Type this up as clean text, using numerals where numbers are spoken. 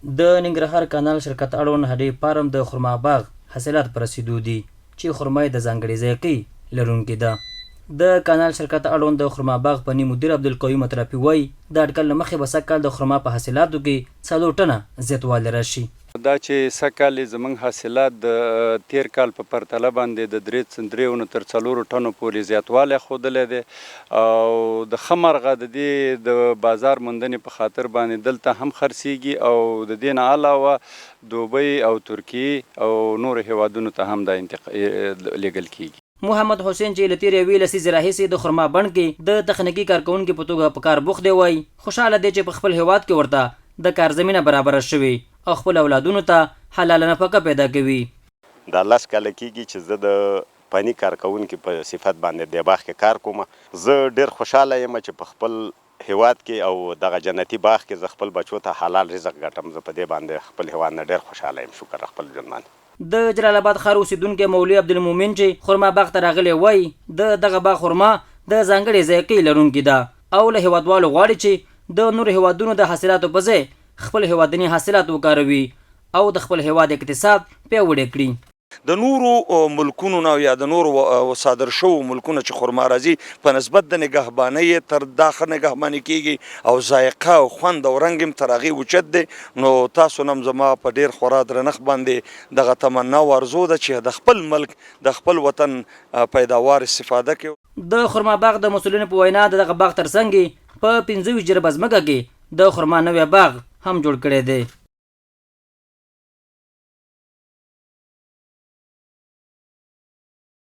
د ننګرهار کانال شرکت اړوند هډې فارم د خرما باغ حاصلات په رسېدو دي چې خرما یې د ځانګړې ذایقې لرونکې ده. د کانال شرکت اړوند د خرما باغ فني مدیر عبدالقیوم اطرافي وايي، د اټکل له مخې به سږ کال د خرما په حاصلاتو کې څلور ټنه زیاتوالی راشي. دا چې سږ کال یې زموږ حاصلات د تېر کال په پرتله باندې د درې درېیو نه تر څلورو ټنو پورې زیاتوالی ښودلی دی او د ښه مرغه د دې د بازار موندنې په خاطر باندې دلته هم خرڅېږي او د دې نه علاوه دوبۍ او ترکیې او نورو هېوادونو ته هم دا انتق لېږل کېږي. محمد حسین چې له تېرې یوې لسیزې راهیسې د خرما بڼ کې د تخنیکي کارکوونکي په توګه په کار بوخت دی وايي، خوشحاله دی چې په خپل هېواد کې ورته د کار زمینه برابره شوې او خپلو اولادونو ته حلاله نفقه پیدا کوي. دا لس کاله کیږي چې زه د فني کارکوونکي په صفت باندې دې باغ کې کار کوم. زه ډېر خوشحاله یم چې په خپل هېواد کې او دغه جنتي باغ کې زه خپل بچو ته حلال رزق ګټم. زه په دې باندې خپل هېواد نه ډېر خوشحاله یم شکر خپل ژوند باندې. د جلال اباد ښار اوسېدونکی مولوي عبدالمومن چې خرما باغ ته راغلی وايي، د دغه باغ خرما د ځانګړې ذایقې لرونکې ده او له هېوادوالو غواړي چې د نورو هېوادونو د حاصلاتو په ځای خپل هېوادني حاصلات وکاروي او د خپل هېواد اقتصاد پیاوړی کړي. د نورو ملکونو نه یا د نورو صادر شوو ملکونو چې خرما راځي په نسبت د نګهبانۍ یې تر دا ښه نګهباني کیږي او ذایقه او خوند او رنګ هم تر هغې اوچت دی. نو تاسو نه هم زما په ډیر خورا درنښت باندې دغه تمنا او ارزو ده چې د خپل ملک د خپل وطن پیداوار استفاده کړئ. د خرما باغ د مسؤلینو په وینا د دغه باغ ترڅنګ یې په 25 جریبه ځمکه کې د خرما نوی باغ هم جوړ کړی دی.